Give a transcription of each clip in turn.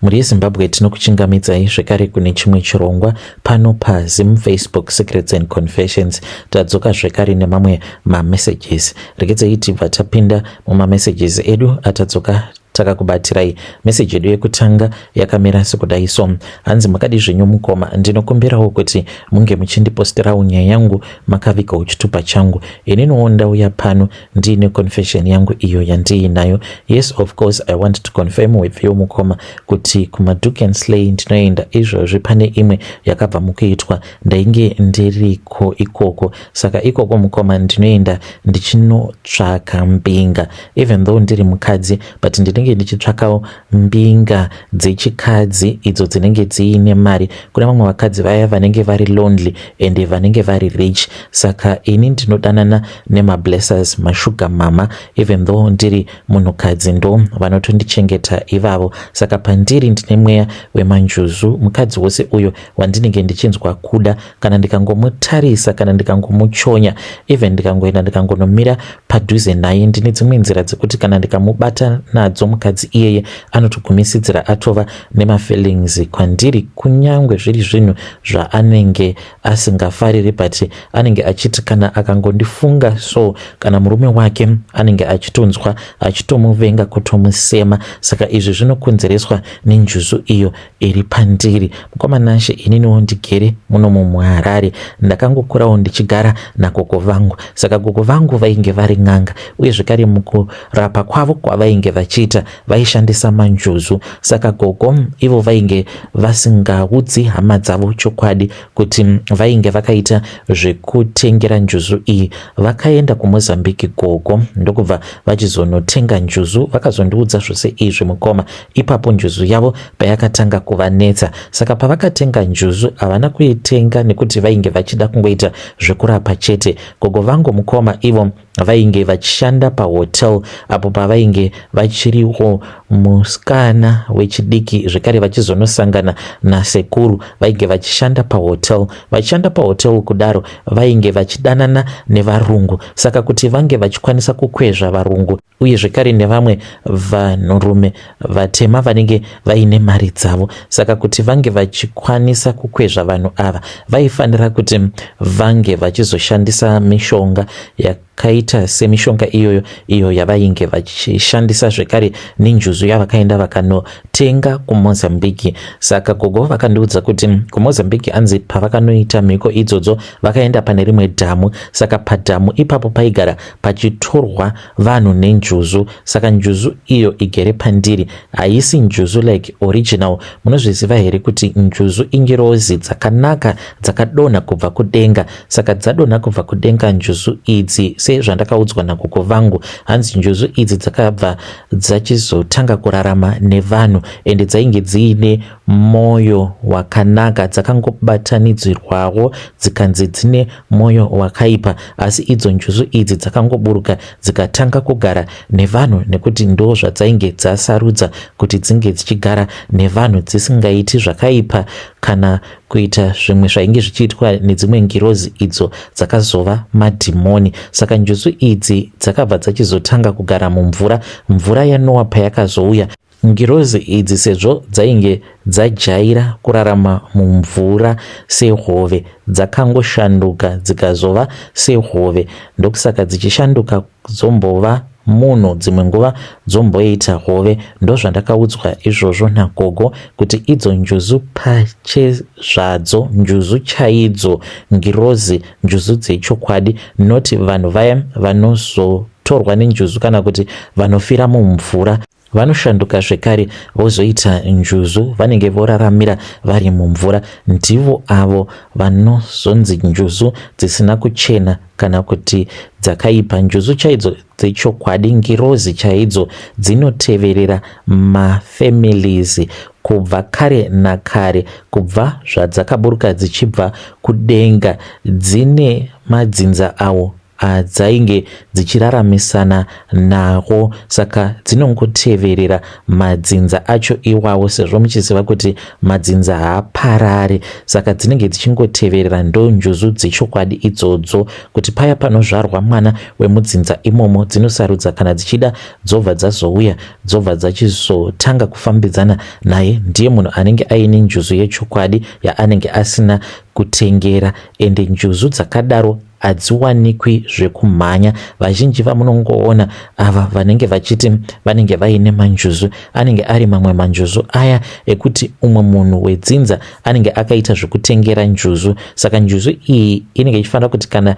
Mhuri yeZimbabwe tinokuchingamidzai zvekare kune chimwe chirongwa pano paZim Facebook Secrets and Confessions. Tadzoka zvekare nemamwe mamessages. Regedzai tibva tapinda mumamessages edu atadzoka takakubatirai. Message yedu yekutanga yakamira sekudai so. Hanzi makadii zvenyu mukoma, ndinokumbirawo kuti munge muchindiposterawo nyaya yangu makavigawo chitupa changu. Ininiwo ndauya pano ndiine confession yangu iyo yandiinayo yes of course i want to confirm with you mukoma kuti kumaduke and slay ndinoenda izvozvi pane imwe yakabva mukuitwa ndainge ndiriko ikoko saka ikoko mukoma ndinoenda ndichinotsvaka mbinga even though ndiri mukadzi but ndinenge ndichitsvakawo mbinga dzechikadzi idzo dzinenge dziine mari kune vamwe vakadzi vaya vanenge vari lonely and vanenge vari rich saka ini ndinodanana nemablessers mashuga mama even though ndiri munhukadzi ndo vanotondichengeta ivavo saka pandiri ndine mweya wemanjuzu mukadzi wose uyo wandinenge ndichinzwa kuda kana ndikangomutarisa kana ndikangomuchonya even ndikangoenda ndikangonomira padhuze naye ndine dzimwe nzira dzekuti kana ndikamubata nadzo mukadzi iyeye anotogumisidzira atova nemafeelings kwandiri kunyange zviri zvinhu zvaanenge asingafariri but anenge achiti kana akangondifunga so kana murume wake anenge achitonzwa achitomuvenga kutomusema saka izvi zvinokonzereswa nenjuzu iyo iri pandiri mukoma Nashe ininiwo ndigere muno muHarare ndakangokurawo ndichigara nagogo vangu saka gogo vangu vainge vari n'anga uye zvekare mukurapa kwavo kwavainge vachiita vaishandisa manjuzu saka gogo ivo vainge vasingaudzi hama dzavo chokwadi kuti vainge vakaita zvekutengera njuzu iyi vakaenda kumozambique gogo ndokubva vachizonotenga njuzu vakazondiudza zvose izvi mukoma ipapo njuzu yavo payakatanga kuvanetsa saka pavakatenga njuzu havana kuitenga nekuti vainge vachida kungoita zvekurapa chete gogo vangu mukoma ivo vainge vachishanda pahotel apo pavainge vachiriwo musikana wechidiki zvekare vachizonosangana nasekuru vainge vachishanda pahotel vachishanda pahotel kudaro vainge vachidanana nevarungu saka kuti vange vachikwanisa kukwezva varungu uye zvekare nevamwe vanhurume vatema vanenge vaine mari dzavo saka kuti vange vachikwanisa kukwezva vanhu ava vaifanira kuti vange vachizoshandisa mishonga yakaita semishonga iyoyo iyo yavainge vachishandisa zvekare nenjuzu yavakaenda vakanotenga kumozambique saka gogo vakandiudza kuti kumozambique anzi pavakanoita mhiko idzodzo vakaenda pane rimwe dhamu saka padhamu ipapo paigara pachitorwa vanhu nenjuzu saka njuzu iyo igere pandiri haisi njuzu like original munozviziva here kuti njuzu ingirozi dzakanaka dzakadonha kubva kudenga saka dzadonha kubva kudenga njuzu idzi sezvandakaudzwa nagogo vangu hanzi njuzu idzi dzakabva dzachizotanga kurarama nevanhu ende dzainge dziine moyo wakanaka dzakangobatanidzirwawo dzikanzi dzine moyo wakaipa asi idzo njuzu idzi dzakangoburuka dzikatanga kugara nevanhu nekuti ndo zvadzainge dzasarudza kuti dzinge dzichigara nevanhu dzisingaiti zvakaipa kana kuita zvimwe zvainge zvichiitwa nedzimwe ngirozi idzo dzakazova madhimoni saka njuzu idzi dzakabva dzachizotanga kugara mumvura mvura yanoa payakazouya Ngirozi idzi sezvo dzainge dzajaira kurarama mumvura sehove dzakangoshanduka dzikazova sehove ndokusaka dzichishanduka dzombova munhu dzimwe nguva dzomboita hove ndozvandakaudzwa izvozvo nagogo kuti idzo njuzu pachezvadzo njuzu chaidzo ngirozi njuzu dzechokwadi not vanhu vaya vanozotorwa nenjuzu kana kuti vanofira mumvura vanoshanduka zvekare vozoita njuzu vanenge voraramira vari mumvura ndivo avo vanozonzi njuzu dzisina kuchena kana kuti dzakaipa njuzu chaidzo dzechokwadi ngirozi chaidzo dzinoteverera mafamilies kubva kare nakare kubva zvadzakaburuka dzichibva kudenga dzine madzinza awo. adzainge dzichiraramisana nawo, saka dzinongoteverera madzinza acho iwawo, sezvo muchiziva kuti madzinza haaparare, saka dzinenge dzichingoteverera. Ndo njuzu dzechokwadi idzodzo, kuti paya panozvarwa mwana wemudzinza imomo, dzinosarudza kana dzichida, dzobva dzazouya, dzobva dzachizotanga kufambidzana naye. Ndiye munhu anenge aine njuzu yechokwadi yaanenge asina kutengera. Ende njuzu dzakadaro hadziwanikwi zvekumhanya. Vazhinji vamunongoona ava vanenge vachiti vanenge vaine manjuzu, anenge ari mamwe manjuzu aya ekuti umwe munhu wedzinza anenge akaita zvekutengera njuzu. Saka njuzu iyi inenge ichifanira kuti kana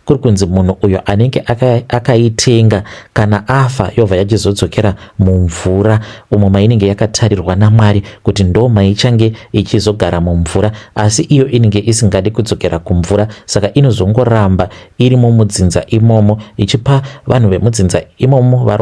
kuri kunzi munhu uyo anenge akaitenga kana afa, yobva yachizodzokera mumvura umo mainenge yakatarirwa naMwari kuti ndo maichange ichizogara mumvura. Asi iyo inenge isingadi kudzokera kumvura, saka inozongoramba irimo mudzinza imomo, ichipa vanhu vemudzinza imomo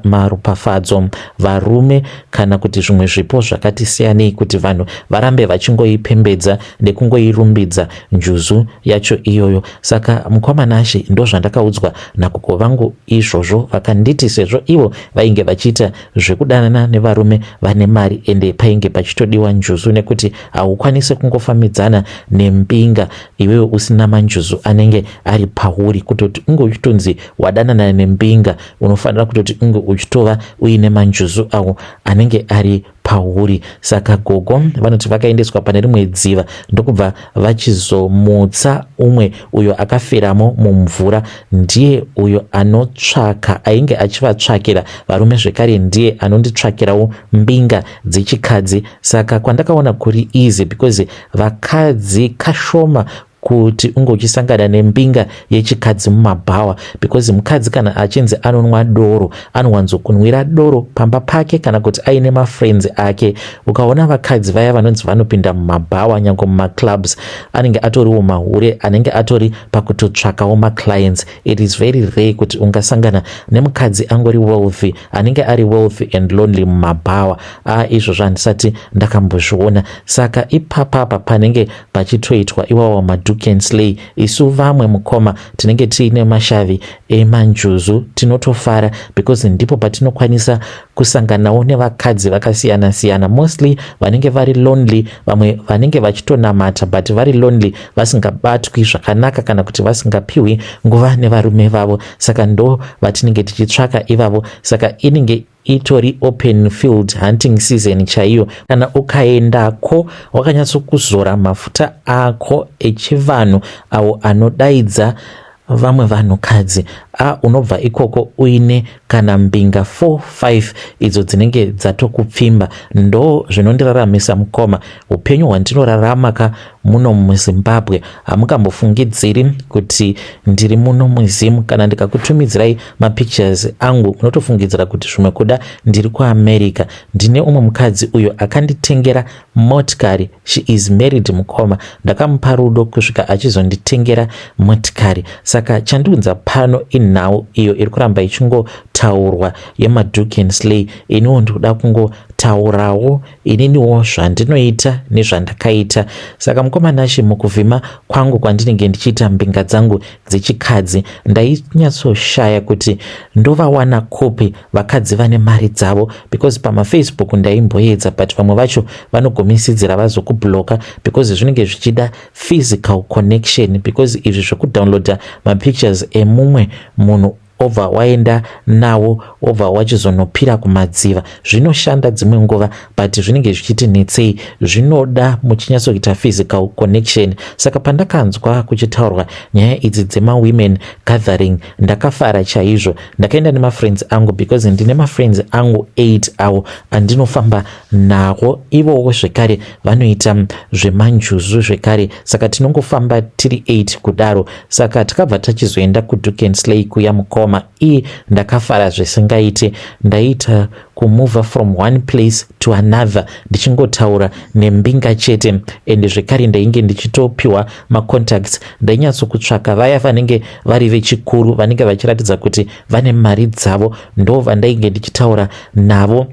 maropafadzo, varume, kana kuti zvimwe zvipo zvakati siyanei, kuti vanhu varambe vachingoipembedza nekungoirumbidza njuzu yacho iyoyo. Saka mukoma Nashe, ndo zvandakaudzwa nagogo vangu izvozvo. Vakanditi sezvo ivo vainge vachiita zvekudanana nevarume vane mari, ende painge pachitodiwa njuzu, nekuti haukwanisi kungofambidzana nembinga iwewe usina manjuzu anenge ari pauri. Kutoti unge uchitonzi wadanana nembinga, unofanira kutoti unge uchitova uine manjuzu awo anenge ari pauri. Saka gogo vanoti vakaendeswa pane rimwe dziva, ndokubva vachizomutsa umwe uyo akafiramo mumvura. Ndiye uyo anotsvaka, ainge achivatsvakira varume, zvekare ndiye anonditsvakirawo mbinga dzechikadzi. Saka kwandakaona kuri easy, because vakadzi kashoma kuti unge uchisangana nembinga yechikadzi mumabhawa, because mukadzi kana achinzi anonwa doro, anowanzokunwira doro pamba pake kana kuti aine mafriends ake. Ukaona vakadzi vaya vanonzi vanopinda mumabhawa, nyange mumaclubs, anenge atoriwo mahure anenge atori pakutotsvakawo maclients. It is very rare kuti ungasangana nemukadzi angori wealthy, anenge ari wealthy and lonely mumabhawa. A, izvozvo handisati ndakambozviona. Saka ipapapa panenge pachitoitwa iwawa madoek and slay, isu vamwe, mukoma, tinenge tiine mashavi emanjuzu tinotofara, because ndipo patinokwanisa kusanganawo nevakadzi vakasiyana siyana, mostly vanenge vari lonely, vamwe vanenge vachitonamata but vari lonely, vasingabatwi zvakanaka kana kuti vasingapiwi nguva nevarume vavo. Saka ndo vatinenge tichitsvaka ivavo. Saka inenge itori open field hunting season chaiyo. Kana ukaendako wakanyatsokuzora mafuta ako echivanhu awo anodaidza vamwe vanhukadzi, a, unobva ikoko uine kana mbinga 4 5 idzo dzinenge dzatokupfimba. Ndo zvinondiraramisa, mukoma. Upenyu hwandinorarama ka muno muZimbabwe, hamungambofungidziri kuti ndiri muno muZimu. Kana ndikakutumidzirai mapictures angu, munotofungidzira kuti zvimwe kuda ndiri kuAmerica. Ndine umwe mukadzi uyo akanditengera motikari. She is married, mukoma. Ndakamupa rudo kusvika achizonditengera motikari. Saka chandiunza pano inhau iyo iri kuramba ichingotaurwa yemadoek and slay. Iniwo ndikuda kungotaurawo ininiwo zvandinoita nezvandakaita. Saka mukoma Nashe, mukuvhima kwangu kwandinenge ndichiita mbinga dzangu dzechikadzi, ndainyatsoshaya kuti ndovawana kupi vakadzi vane mari dzavo, because pamaFacebook ndaimboedza, but vamwe vacho vanogumisidzira vazokubloka, because zvinenge zvichida physical connection, because izvi zvekudownloada mapictures emumwe munhu, obva waenda nawo, obva wachizonopira kumadziva, zvinoshanda dzimwe nguva, but zvinenge zvichiti netsei. Zvinoda muchinyatsokuita physical connection. Saka pandakanzwa kuchitaurwa nyaya idzi dzemawomen gathering, ndakafara chaizvo. Ndakaenda nemafriends angu, because ndine mafriends angu 8 awo andinofamba nawo. Ivowo zvekare vanoita zvemanjuzu zvekare, saka tinongofamba tiri 8 kudaro. Saka takabva tachizoenda kuDoek and Slay kuya, mukoma. Ii, ndakafara zvisingaite. Ndaita kumova from one place to another ndichingotaura nembinga chete, ende zvekare ndainge ndichitopiwa macontacts. Ndainyatsokutsvaka vaya vanenge vari vechikuru, vanenge vachiratidza kuti vane mari dzavo, ndo vandainge ndichitaura navo.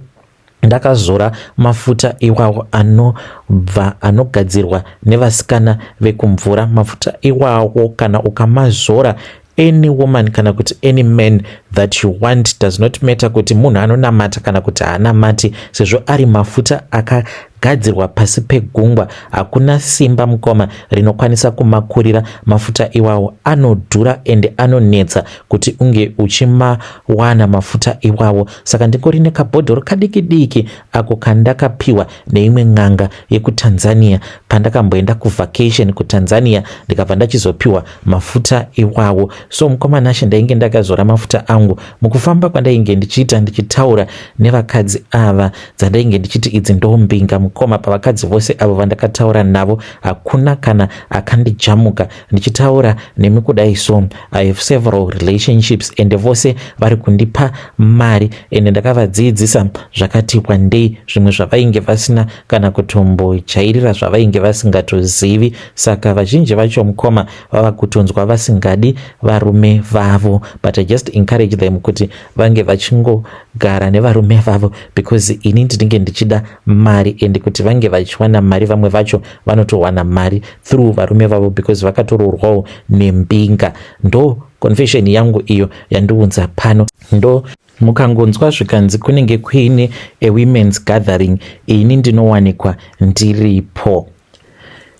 Ndakazora mafuta iwawo anobva anogadzirwa nevasikana vekumvura. Mafuta iwawo kana ukamazora Any woman kana kuti any man that you want, does not matter kuti munhu anonamata kana kuti haanamati, sezvo ari mafuta akagadzirwa pasi pegungwa, hakuna simba, mukoma, rinokwanisa kumakurira. Mafuta iwawo anodhura ende anonetsa kuti unge uchimawana mafuta iwawo. Saka ndingori nekabhodhoro kadiki diki ako kandakapiwa neimwe n'anga yekuTanzania pandakamboenda kuvacation kuTanzania, ndikabva ndachizopiwa mafuta iwawo. So mukoma Nashe, ndainge ndakazora mafuta angu. Mukufamba kwandainge ndichiita, ndichitaura nevakadzi ava dzandainge ndichiti idzi ndombinga, mukoma, pavakadzi vose avo vandakataura navo hakuna kana akandijamuka. Ndichitaura nemi kudai, so I have several relationships ende vose vari kundipa mari, ende ndakavadzidzisa zvakati wandei, zvimwe zvavainge vasina kana kutombojairira, zvavainge vasingatozivi. Saka vazhinji vacho, mukoma, vava kutonzwa vasingadi varume vavo, but I just encourage them kuti vange vachingogara nevarume vavo because ini ndinenge ndichida mari, ende kuti vange vachiwana mari, vamwe vacho vanotowana mari through varume vavo because vakatoroorwawo nembinga. Ndo confession yangu iyo yandiunza pano. Ndo mukangonzwa zvikanzi kunenge kuine a women's gathering, ini ndinowanikwa ndiripo.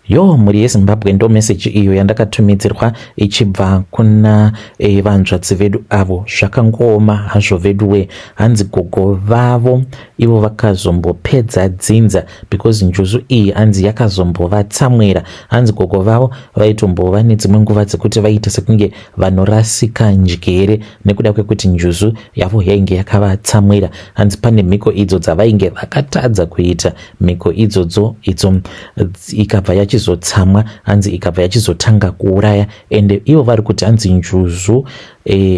Yo, mhuri yeZimbabwe, ndo meseji iyo yandakatumidzirwa ichibva kuna vanzvadzi vedu avo. Zvakangooma hazvo vedu we. Hanzi gogo vavo ivo vakazombopedza dzinza because njuzu iyi hanzi yakazombovatsamwira. Hanzi gogo vavo vaitombova nedzimwe nguva dzekuti vaita sekunge vanorasika njere nekuda kwekuti njuzu yavo yainge yakavatsamwira. Hanzi pane mhiko idzo dzavainge vakatadza kuita, mhiko idzodzo idzo ikabva yachizotsamwa, hanzi ikabva yachizotanga kuuraya. Ende ivo vari kuti hanzi njuzu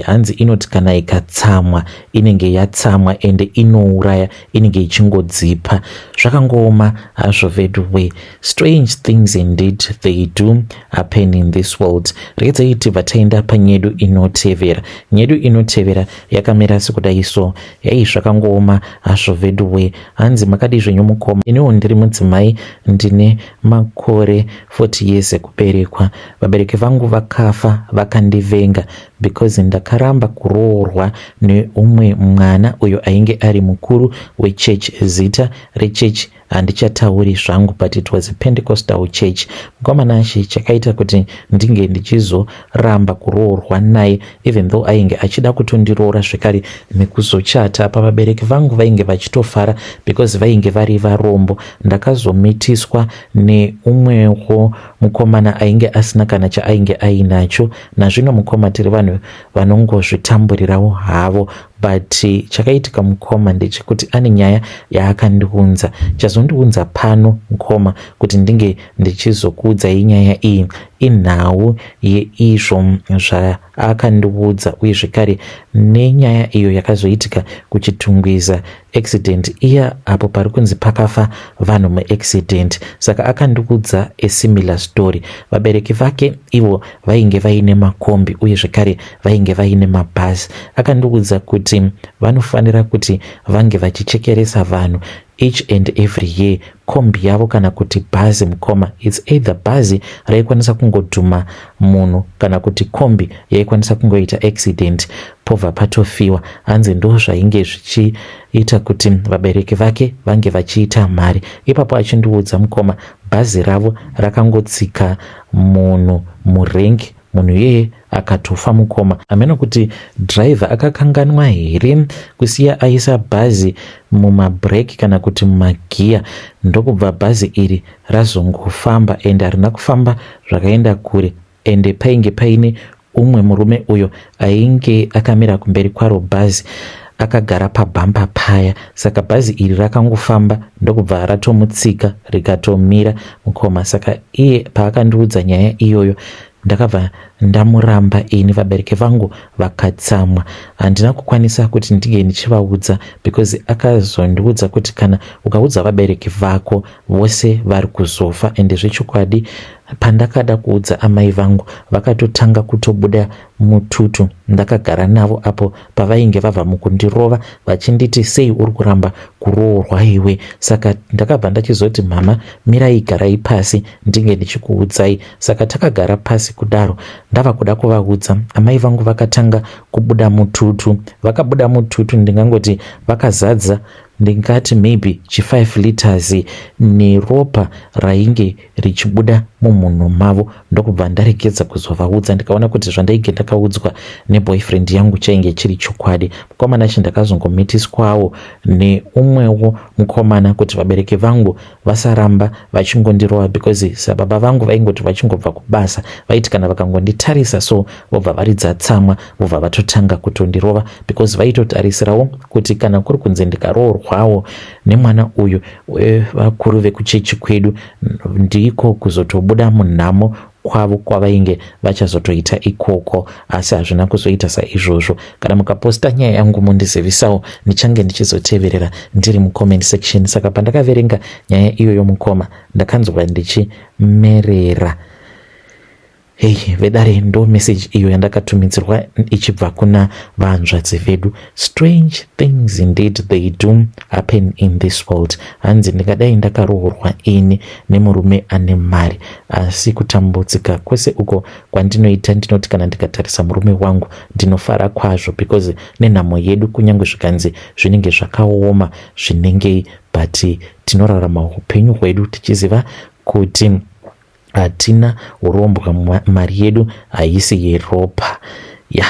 hanzi inoti kana ikatsamwa inenge yatsamwa, ende inouraya, inenge ichingodzipa. Zvakangooma hazvo vedu we. Strange things indeed, they do happen in this world. Regedzai tibva taenda panyedu inotevera. Nyedu inotevera yakamira sekudai so. Yai, zvakangooma hazvo vedu we. Hanzi, "Makadii zvenyu mukoma? Iniwo ndiri mudzimai, ndine makore 40 years ekuberekwa. Vabereki vangu vakafa vakandivenga because ndakaramba kuroorwa neumwe mwana uyo ainge ari mukuru wechechi. Zita rechechi handichatauri zvangu, but it was a Pentecostal church. Mukoma Nashe, chakaita kuti ndinge ndichizoramba kuroorwa naye, even though ainge achida kutondiroora zvekare nekuzochata pa, vabereki vangu vainge vachitofara because vainge vari varombo, ndakazomitiswa neumwewo mukomana ainge asina kana chaainge ainacho. Nazvino, mukoma, tiri vanhu vanongozvitamburirawo havo, but chakaitika, mukoma, ndechekuti ane nyaya yaakandiunza. Chazondiunza pano, mukoma, kuti ndinge ndichizokuudzai nyaya iyi, inhau yeizvo zvaakandiudza, uye zvekare nenyaya iyo yakazoitika kuChitungwiza, accident iya apo pari kunzi pakafa vanhu muaccident. Saka akandiudza a similar story. Vabereki vake ivo vainge vaine makombi, uye zvekare vainge vaine mabhasi. Akandiudza kuti vanofanira kuti vange vachichekeresa vanhu each and every year, kombi yavo kana kuti bhazi. Mukoma, it's either bhazi raikwanisa kungodhuma munhu kana kuti kombi yaikwanisa kungoita accident, pobva patofiwa. Hanzi ndo zvainge zvichiita kuti vabereki vake vange vachiita mari ipapo. Achindiudza, mukoma, bhazi ravo rakangotsika munhu murengi, munhu iyeye akatofa, mukoma. Hameno kuti dhiraivha akakanganwa here kusiya aisa bhazi mumabhureki kana kuti mumagiya, ndokubva bhazi iri razongofamba, ende harina kufamba zvakaenda kure, ende painge paine umwe murume uyo ainge akamira kumberi kwaro bhazi, akagara pabhamba paya. Saka bhazi iri rakangofamba, ndokubva ratomutsika, rikatomira, mukoma. Saka iye paakandiudza nyaya iyoyo, ndakabva ndamuramba ini. Vabereki vangu vakatsamwa. Handina kukwanisa kuti ndinge ndichivaudza because akazondiudza kuti kana ukaudza vabereki vako vose vari kuzofa. Ende zvechokwadi, pandakada kuudza amai vangu, vakatotanga kutobuda mututu ndakagara navo apo pavainge vabva mukundirova vachinditi, 'Sei uri kuramba kuroorwa iwe?' Saka ndakabva ndachizoti, 'Mama, mirai, garai pasi ndinge ndichikuudzai.' Saka takagara pasi kudaro. Ndava kuda kuvaudza, amai vangu vakatanga kubuda mututu. Vakabuda mututu, ndingangoti vakazadza, ndingati maybe chi 5 liters neropa rainge richibuda mumhuno mavo, ndokubva ndaregedza kuzovaudza. Ndikaona kuti zvandainge ndakaudzwa neboyfriend yangu chainge chiri chokwadi. Mukomana chi ndakazongomitiswawo neumwewo mukomana kuti vabereki vangu vasaramba vachingondirova, because sababa vangu vaingoti vachingobva kubasa, vaiti kana vakangonditarisa so, vobva varidza tsamwa, vobva vatotanga kutondirova, because vaitotarisirawo kuti kana kuri kunze ndikaroorwawo nemwana uyu vakuru vekuchechi kwedu, ndiko kuzotobuda munhamo kwavo kwavainge vachazotoita ikoko. Asi hazvina kuzoita saizvozvo. Kana mukaposta nyaya yangu, mundizivisawo, ndichange ndichizoteverera ndiri mucomment section. Saka pandakaverenga nyaya iyoyo, mukoma, ndakanzwa ndichimerera. Hei vedare, ndo message iyo yandakatumidzirwa ichibva kuna vanzvadzi vedu. Strange things indeed, they do happen in this world. Hanzi ndingadai ndakaroorwa ini nemurume ane mari, asi kutambudzika kwese uko kwandinoita, ndinoti kana ndikatarisa murume wangu ndinofara kwazvo, because nenhamo yedu, kunyange zvikanzi zvinenge zvakaoma zvinengei, but tinorarama upenyu hwedu tichiziva kuti hatina urombwa, mari yedu haisi yeropa. Ya,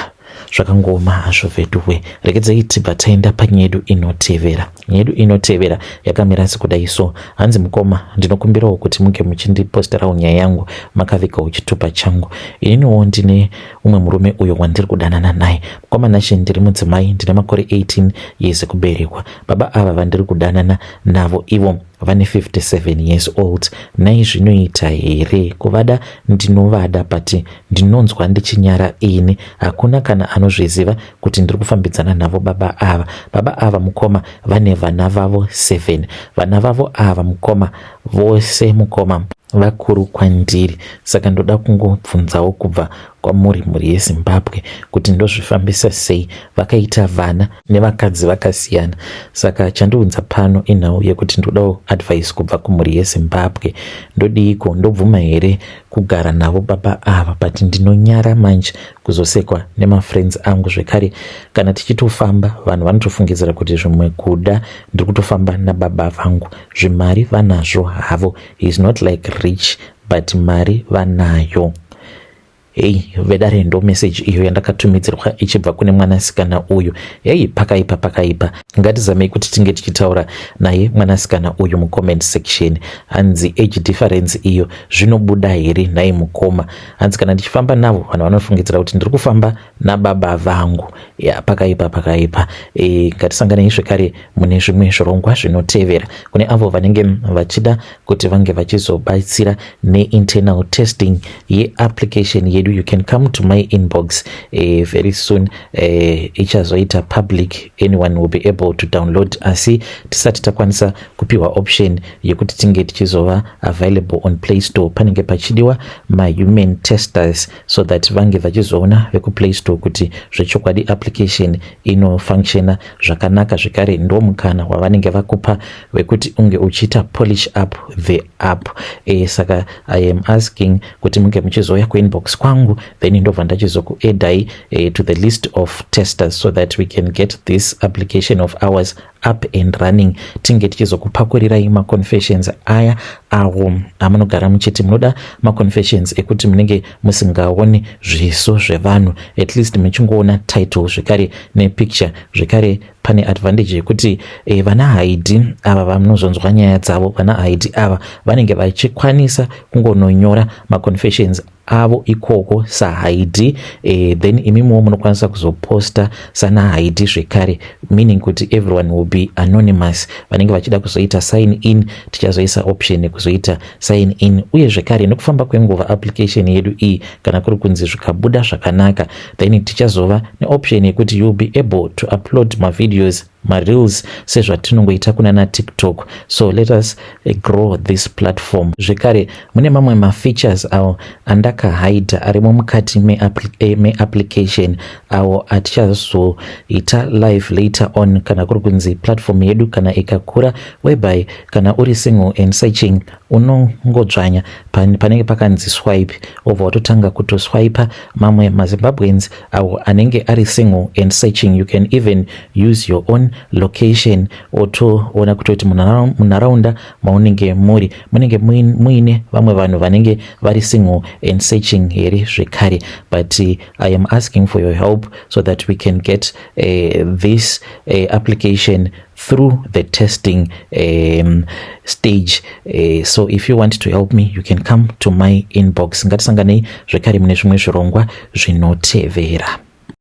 zvakangoma hazvo veduwe. Regedzai tibva taenda panyaya yedu inotevera. Nyaya yedu inotevera yakamira sekudai so. Hanzi, mukoma, ndinokumbirawo kuti munge muchindiposterawo nyaya yangu makavigawo chitupa changu. Ininiwo ndine umwe murume uyo wandiri kudanana naye. Mukoma Nashe, ndiri mudzimai, ndine makore 18 years ekuberekwa. Baba ava vandiri kudanana navo ivo vane 57 years old. Nai, zvinoita here kuvada? Ndinovada, but ndinonzwa ndichinyara ini. Hakuna kana anozviziva kuti ndiri kufambidzana navo baba ava. Baba ava, mukoma, vane vana vavo 7. Vana vavo ava, mukoma, vose, mukoma, vakuru kwandiri. Saka ndoda kungobvunzawo kubva kwamuri, mhuri yeZimbabwe, kuti ndozvifambisa sei? Vakaita vana nevakadzi vakasiyana. Saka chandiunza pano inhau yekuti ndodawo advice kubva kumhuri yeZimbabwe. Ndodiiko? Ndobvuma here kugara navo baba ava? But ndinonyara manje kuzosekwa nemafriends angu. Zvekare kana tichitofamba, vanhu vanotofungidzira kuti zvimwe kuda ndiri kutofamba nababa vangu. Zvimari vanazvo havo, is not like rich, but mari vanayo. Hei vedare, ndo message iyo yandakatumidzirwa ichibva kune mwanasikana uyu. Hei, pakaipa, pakaipa. Ngatizamei kuti tinge tichitaura naye mwanasikana uyu mucomment section. Hanzi age difference iyo zvinobuda here nhai mukoma? Hanzi kana ndichifamba navo, vanhu vanofungidzira kuti ndiri kufamba nababa vangu. Ya, pakaipa, pakaipa. Ngatisanganei zvekare mune zvimwe zvirongwa zvinotevera. Kune avo vanenge vachida kuti vange vachizobatsira neinternal testing yeapplication yedu, you can come to my inbox. Very soon ichazoita public, anyone will be able to download, asi tisati takwanisa kupiwa option yekuti tinge tichizova available on Play Store, panenge pachidiwa mahuman testers so that vange vachizoona vekuPlay Store kuti zvechokwadi application inofunctiona zvakanaka. Zvekare ndo mukana wavanenge vakupa wekuti unge uchiita polish up the app. Saka I am asking kuti munge muchizouya kuinbox kwangu, then ndobva ndachizokuaddai to the list of testers so that we can get this application of ours up and running, tinge tichizokupakurirai maconfessions aya awo amunogara muchiti munoda, maconfessions ekuti munenge musingaoni zviso zvevanhu, at least muchingoona title zvekare nepicture. Zvekare pane advantage yekuti vana haidi ava vanozonzwa nyaya dzavo, vana haidi ava vanenge vachikwanisa kungononyora maconfessions avo ikoko sahaidi, then imimiwo munokwanisa kuzoposta sana haidi zvekare, meaning kuti everyone will be anonymous. Vanenge vachida kuzoita sign in, tichazoisa option yekuzoita sign in. Uye zvekare nekufamba kwenguva, application yedu iyi, kana kuri kunzi zvikabuda zvakanaka, then tichazova neoption yekuti you'll be able to upload mavideos, mareels, sezvatinongoita kuna naTikTok. So let us grow this platform. Zvekare mune mamwe mafeatures awo andakahaidha arimo mukati meapplication awo atichazoita live later on, kana kuri kunzi platform yedu kana ikakura, whereby kana uri single and searching Unongodzvanya panenge pakanzi "swipe", wobva watotanga kutoswipa mamwe maZimbabweans awo anenge ari single and searching. You can even use your own location, otoona kutoti munharaunda maunenge muri munenge muine vamwe vanhu vanenge vari single and searching here zvekare. But I am asking for your help so that we can get this application through the testing stage. So if you want to help me, you can come to my inbox. Ngatisanganei zvekare mune zvimwe zvirongwa zvinotevera.